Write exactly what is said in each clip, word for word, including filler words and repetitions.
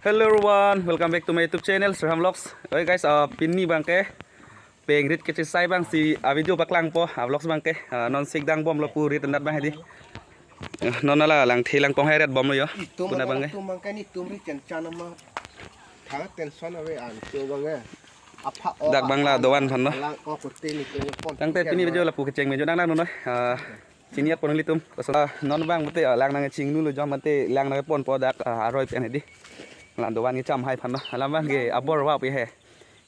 Hello everyone, welcome back to my YouTube channel, Sraham Vlogs. Oi guys, uh, pini abangke pengrit kachesai abangsi a video paklangpo, a vlogs abangke, uh, non sikdang bomlo pu rit anat abang hedi. Uh, non ala langthe langpong hai ret bomlo yo. Itum puna abang abangke. Itum abangke ni itum ri chen chan ama. Tha tension ave an, so abangke. Apa o dak abang la a-, dovan aphan lo. Alang ko kote ni itum pon. Tangte pini video lapu kecheng video nang nang noi. Uh, Chini-et pon nanglitum. Koson, ah, non abang mate, ah, lang nangchingnulo jong mate lang nangponpo dak, ah, aroi pen hedi. La dovan kecham hai aphan lo. Alam abangke abor va pi he.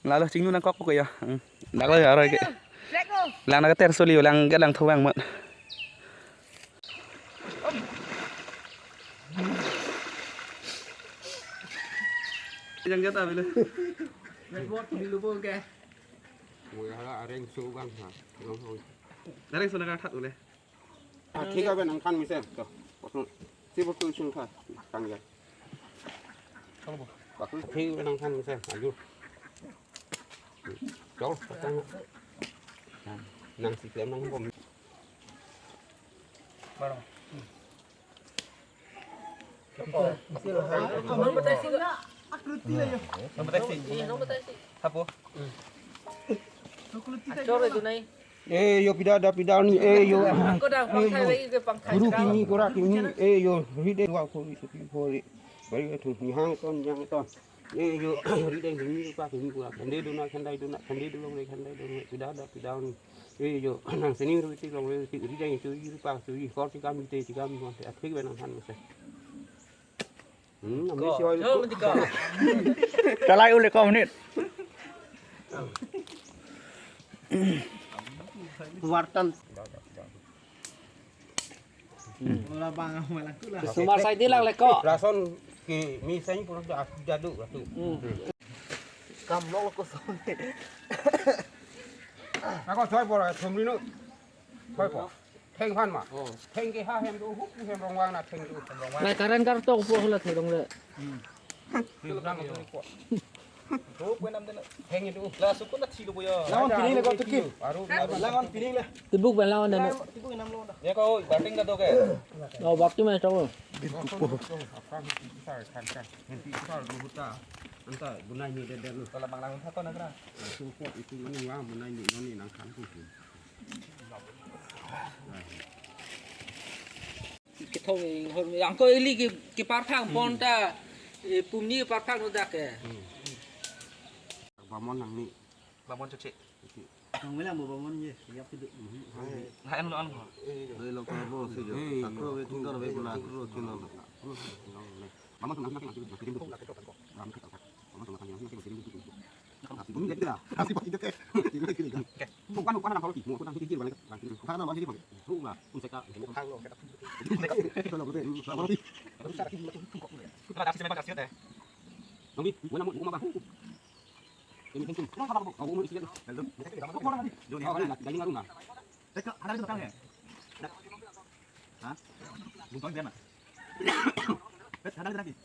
Lalo chingnu nangkokpo ke ya. Hmm. Dak lo ya aroi ke. Lang nangter soli lang ke lang thuvang mat. Yang jata bilo. Network di lubung ke. Mo ya la areng so abang ha. Areng so nangthat ule. Ah, thik ave nangthan mesen. To. Koson. Si botol sung tha. Tang ya. Botol thik ave nangthan mesen. Ayo. Chol, patang. Nang si klem nang bom. Barang. Nomor taksi. Nomor taksi. Iya, nomor taksi. Hapo. Achor itu nai. Eh, yo, pida da, pida ni, eh, yo. Ko da pangkai lagi ke pangkai. Guru kimi, kora kimi, eh, yo, ri de wa ko ri supi ko ri. Bari tu ni hang ton, yang ton. Eh, yo, ri de kimi pa kimi kora. Khande dona, khandai dona, khande dolong re, khandai dolong re. Pida da, pida ni. Eh, yo, nang sini ru ti long re, ri de tu ri pa tu ri kor ti kam te ti kam mo te athik ave nangthan mesen. Hmm, ami ko, si oi ko, ko. Mati ko. Kalai ule ko menit. Wartan. Ola bang, malang kula. Sumar sai di lang le ko. Lason ke mi sai pura da jadu ratu. Hmm. Kam long ko son. Ako soi por thum ri nu. Soi por. Theng aphan ma. Oh. Theng ke ha hem do, hupu hem rong vang na theng do. Lai karan kar tok po la thek dong le. Theng dang do ko. Do ko nam den. Theng do. La sukun na thilo boya. Langon pining le ko tuki. Aru langon pining le. Tibuk ben langon den. Tibuk nam lo da. Ya ko bating ka do ke. Oh, bak tu mes tok. Sar kan kan. Nanti sar do huta. Anta gunai ni de de lu. Kalau bang langon tha ko na kra. Sukun itu mani wa gunai ni noni nangthan ko. Kethong inghor angko ili ke, keparphang pon ta, eh, pumni keparphang no dak ke. Bamon nangni. Bamon choche. Nang melang bo bamon ye, yap kedo. Hai. Hai, anu, anu. Hai, lo ka bo si jo. Sakro ve tingkar ve puna kro kino. Bamon nang nang nang. Bamon nang nang nang. Oke. Bukan, bukan anak kalau di, mau kurang dikit balik, kurang dikit. Karena masih di balik. Tuh lah, pun saya tak. Kalau betul, kalau betul. Terus cara kita tuh kok ya. Kita kasih semen kasih teh. Nanti, gua namu, gua mah. Ini penting. Kenapa kalau mau mau isi kan? Lalu, dunia ada lagi ngarung lah. Teka, ada di belakang ya? Hah? Bukan dia mah. Bet, ada lagi.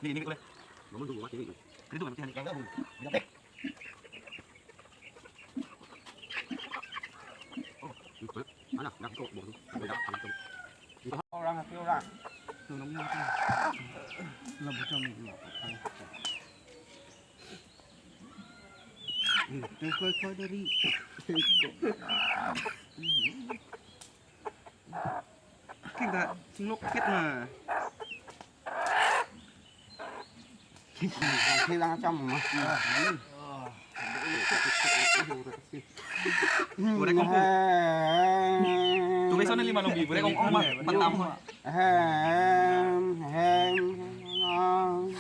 Ini, ini boleh. Ini tuh, ini, ini. Orang hati orang. Labu cami. Koi koi dari. Kita singlok kit na. Hilang macam mas. Goreng kompor. Tulis sana lima lebih. Goreng kompor mah, mantap. Hem, hem, hem.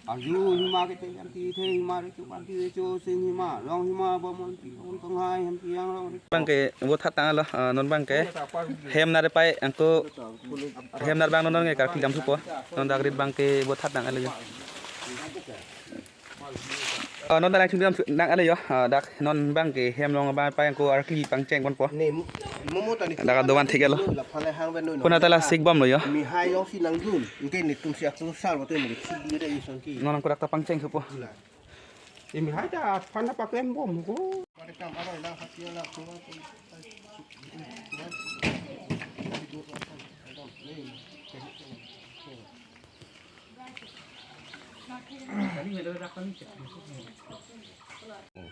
Ayu hima kete yang tithe hima recu panti recu sing hima long hima bomon pilong tonghai hem tiang long. Abangke vote hat tang alo, ah, non abangke. Hem nare pai angko hem nar abang non non nge karkli dam thupo. Non dak rit abangke vote hat tang alo yo. Ah, non dak lang chungdam nang alo yo. Ah, dak non abangke hem long abang pai angko arkli pangcheng ponpo. Ne, momo tani. Dak dovan thik alo. La phalai hang ben noi. Puna ta la sik bomlo yo. Mi hai long si nang dun. Ingke netum si akso sar bote mo si di re isong ki. Non angko dak ta pangcheng thupo. La. Imi hai ta aphan na paklem bom ko.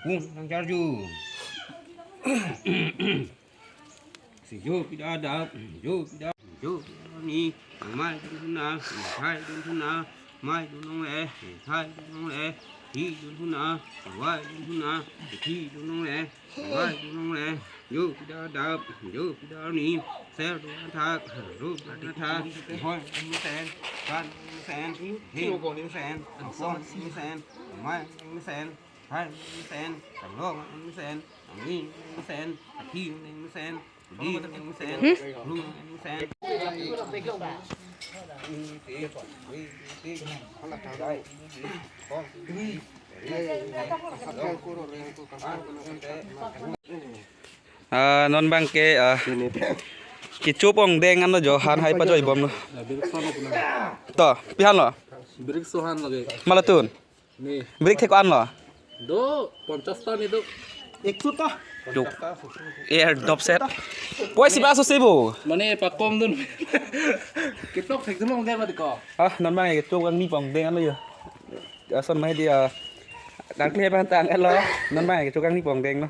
Kung nang charju. Si jo pida dap, jo pida, jo pida ni, mai dun huna, thai dun huna, mai dun long le, thai dun long le, thi dun huna, vai dun huna, thi dun long le, vai dun long le, jo pida dap, jo pida ni, ser dun thak, ro dun thak, hoi dun sen, kan dun sen, hin dun sen, son dun sen, mai dun sen, hai dun sen, kan long dun sen, Ang ing sen, athi ing sen, di ing sen, lu ing sen. Ah, non bangke, ah, kecho pongdeng anlo jo, han hai pajoi bomlo. To, pi hanlo? Birik sohan lage. Malatun. Ni. Birik thek anlo. Do, ponchas ta ni do. Ekso ta. Juk. Air dop set. Poi si ba so si bo. Mane pakom dun. Kitok thek dun mong dei ba diko. Ah, non bang kecho kangni pongdeng anlo jo. Ason mai dia. Kangkli bang tang anlo. Non bang kecho kangni pongdeng lo.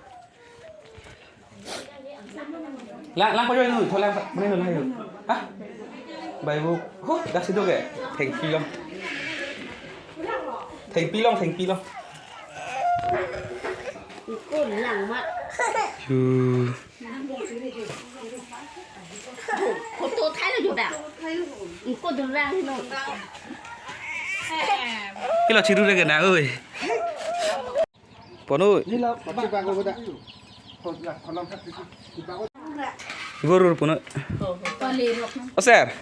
Lang, lang pajoi nu, tho lang, mane nu lang yo. Hah? Bai bu, huh, dak situ ke? Thengpi long. Thengpi long, thengpi long. Ikon lang ma. Yu. Photo thai lo juga. Ikon dun lang lo. Kilo chiru re ke na, oi. Ponu. Guru ponu. O sir.